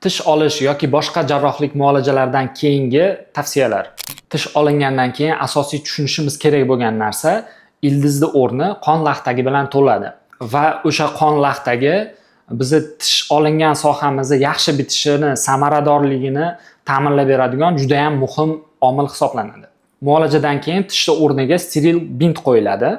Tish olish yoki boshqa jarrohlik muolajalaridan keyingi tavsiyalar. Tish olingandan keyin asosiy tushunishimiz kerak bo'lgan narsa: ildizni o'rni qon laxtagi bilan to'ladi va o'sha qon laxtagi bizni tish olingan sohamizni yaxshi bitishini, samaradorligini ta'minlab beradigan juda ham muhim omil hisoblanadi. Muolajadan keyin tishni o'rniga steril bint qo'yiladi.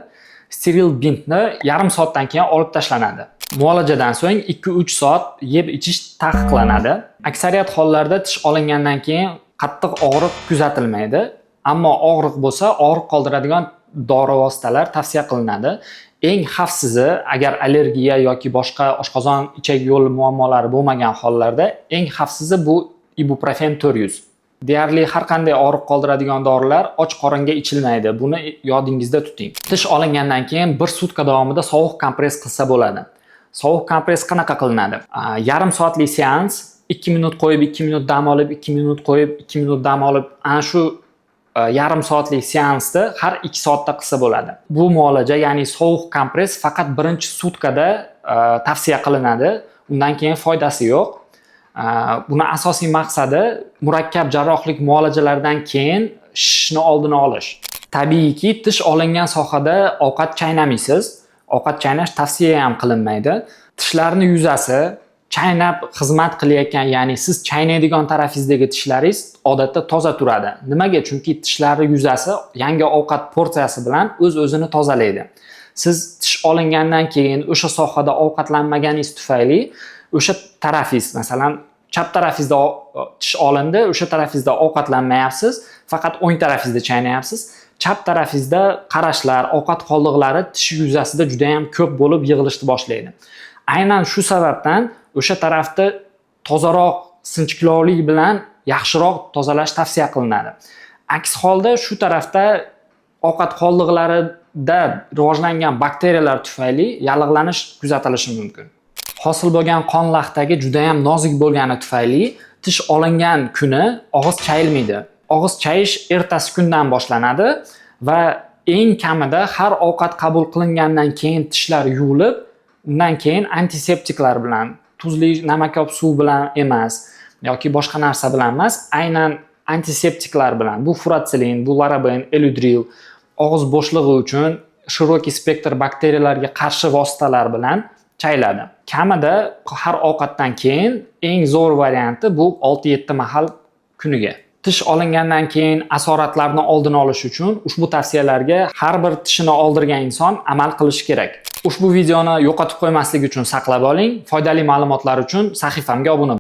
Steril bintni yarim soatdan keyin olib tashlanadi. Muolajadan so'ng 2-3 soat yeb ichish taqiqlanadi. Aksariyat hollarda tish olingandan keyin qattiq og'riq kuzatilmaydi. Ammo og'riq bo'lsa, og'riq qoldiradigan dori vositalar tavsiya qilinadi. Eng xavfsizi, agar allergiya yoki boshqa oshqozon ichak yo'li muammolari bo'lmagan hollarda, eng xavfsizi bu ibuprofen 400. Deyarli har qanday og'riq qoldiradigan dorilar och qoringa ichilmaydi. Buni yodingizda tuting. Tish olingandan keyin bir sutka davomida sovuq kompress qilsa bo'ladi. Sovuq kompress qanaqa qilinadi? Yarim soatlik seans, 2 minut qo'yib, 2 minut dam olib, 2 minut qo'yib, 2 minut dam olib, ana shu yarim soatlik seansni har 2 soatda qilsa bo'ladi. Bu muolaja, ya'ni sovuq kompress faqat birinchi sutkada tavsiya qilinadi. Undan keyin foydasi yo'q. Buni asosiy maqsadi murakkab jarrohlik muolajalaridan keyin shishni oldini olish. Tabiiyki, tish olingan sohada ovqat chaynamaysiz. Ovqat chaynash tavsiya ham qilinmaydi. Tishlarni yuzasi chaynab xizmat qilayotgan, ya'ni siz chaynaydigan tarafingizdagi tishlaringiz odatda toza turadi. Nimaga? Chunki tishlarni yuzasi yangi ovqat porsiyasi bilan o'z-o'zini tozalaydi. Siz tish olingandan keyin o'sha sohada ovqatlanmaganingiz tufayli o'sha tarafingiz, masalan, chap tarafingizda tish olindi, o'sha tarafingizda ovqatlanmayapsiz, faqat o'ng tarafingizda chaynayapsiz. Chap tarafingizda qarashlar, ovqat qoldiqlari tish yuzasida juda ham ko'p bo'lib yig'ilishni boshlaydi. Aynan shu sababdan o'sha tarafni tozaroq, sinchkovlik bilan yaxshiroq tozalash tavsiya qilinadi. Aks holda shu tarafda ovqat qoldiqlarida rivojlangan bakteriyalar tufayli yallig'lanish kuzatilishi mumkin. Hosil bo'lgan qon laxtagi juda ham nozik bo'lgani tufayli tish olingan kuni og'iz chayilmaydi. Og'iz chayish ertasi kundan boshlanadi va eng kamida har ovqat qabul qilingandan keyin tishlar yuvilib, undan keyin antiseptiklar bilan, tuzli namakob suv bilan emas yoki boshqa narsa bilan emas, aynan antiseptiklar bilan, bu furatsilin, bu laraben, eludril, og'iz bo'shlig'i uchun широкий spektr bakteriyalarga qarshi vositalar bilan chayiladi. Kamida har ovqatdan keyin, eng zo'r varianti bu 6-7 mahal kuniga. Tish olingandan keyin asoratlarni oldini olish uchun ushbu tavsiyalarga har bir tishini oldirgan inson amal qilishi kerak. Ushbu videoni yo'qotib qo'ymaslik uchun saqlab oling. Foydali ma'lumotlar uchun sahifamga obuna.